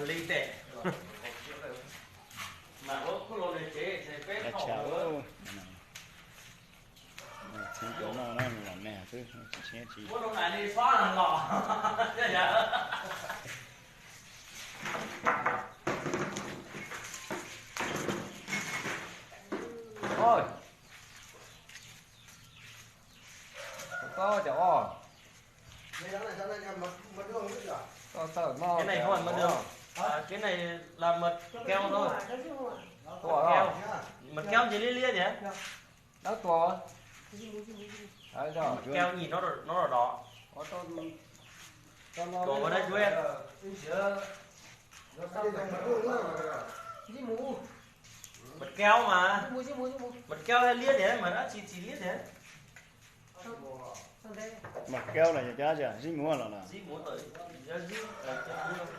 Li tes. Mas ua kuj los nws tsev, peb thaum txiv cov no no los nag xwb, tsis siab tsis. Ua rau nais li xob los. Oj, tau cov oj. Cái này không phải mật đường. À, cái này là mật keo thôi. Mật keo. Mật keo chỉ liếc liếc nhỉ? Mật keo nhìn nó đỏ, nó đỏ đỏ. Đỏ vào đây chú em. Mật keo mà. Mật keo hay liếc nhỉ? Mà đã chỉ chỉ liếc nhỉ? Mật keo là cov zib muag los na. Zib muag,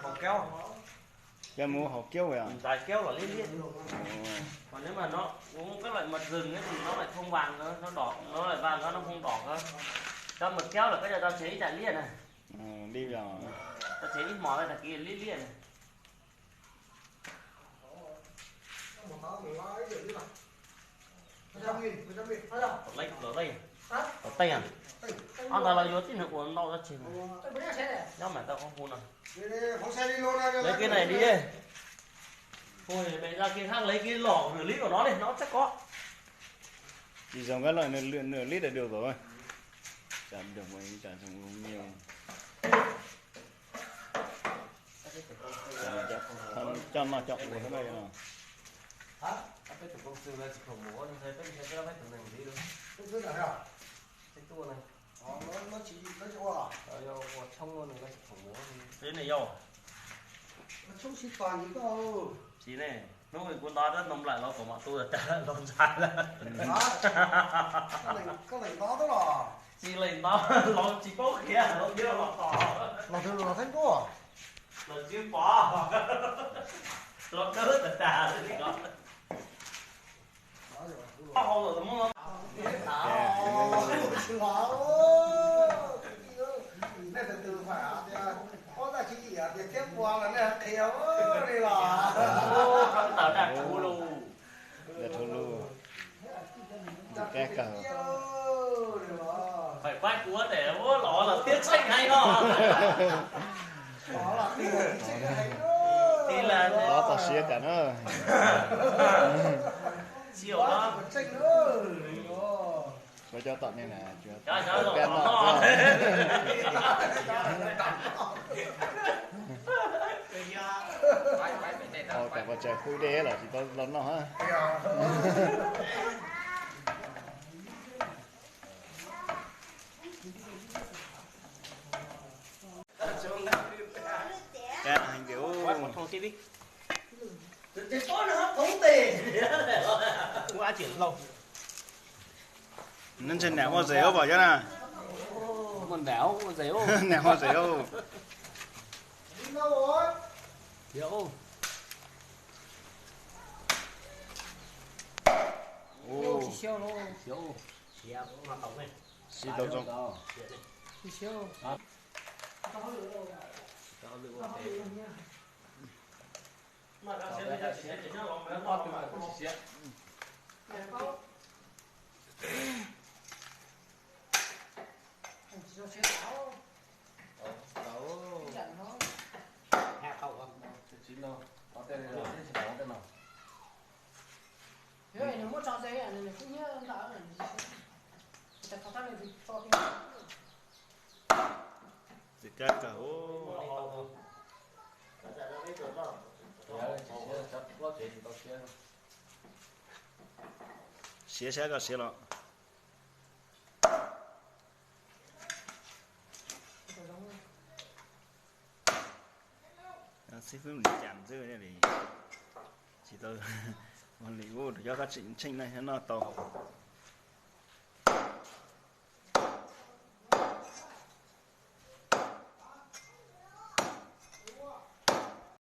hau keo. Cov muag hau keo vậy à? Tais keo los liếc liếc. Ồ. Còn nếu mà nó uống các loại mật rừng ấy thì nó lại không vàng nữa, nó đỏ, nó lại vàng đó, nó không đỏ cơ. Cho mật keo là có cho tao chế ít đại liếc này. Đi vào. Tao chế ít mỏ đây là kia liếc liếc này. Lawv, lawv, lawv, lawv. Tau tej à? Ob ntawd los yuav tib nws ua ntau tag tsis mas. Nyob mas tau qhov hu no. Lấy cái này đi. Thôi mẹ ra kia khác lấy cái lọ rửa lý của nó đi, nó chắc có. Chỉ dùng cái loại nửa, nửa lít là được rồi. Chả được mấy, chả dùng nhiều. Coj noj coj ua xwb no. Peb tus koob xwb no tsis khoom mus ua, peb tsis khoom mus ua li. Ua tshoob nws tsis khoom mus ua li. Tsis ne, hnub kuv ntov rab ntoo nplaim los kom mam tu tas los ntxhais lawm. Tsis lees ntov los tsis paub qhia los thiab los tos. Los twb los txheeb ntuj. Los tsis pom. Los dawb tas tas li ko. Ntawm rhuv lug, kab kawg. Phải quát của để ua lỏ là tiếng Tây hay no. Tin là lỏ tao siab cas na. Siab lắm. Koj coj tom nej na, kab noj. Ua cas pos tsaws pub dej los tsis tau los noj hab. Kab heev tias. Ntshe nam ua zes ua pom cov na. Nam ua zes. Siab tau zoo. Txiv kab kawg. Siav sab koj siav los. Xib fwb li cas xwb li. Tsis tau ua li ub rau cov kab tseem tsheej na, noj tau haum.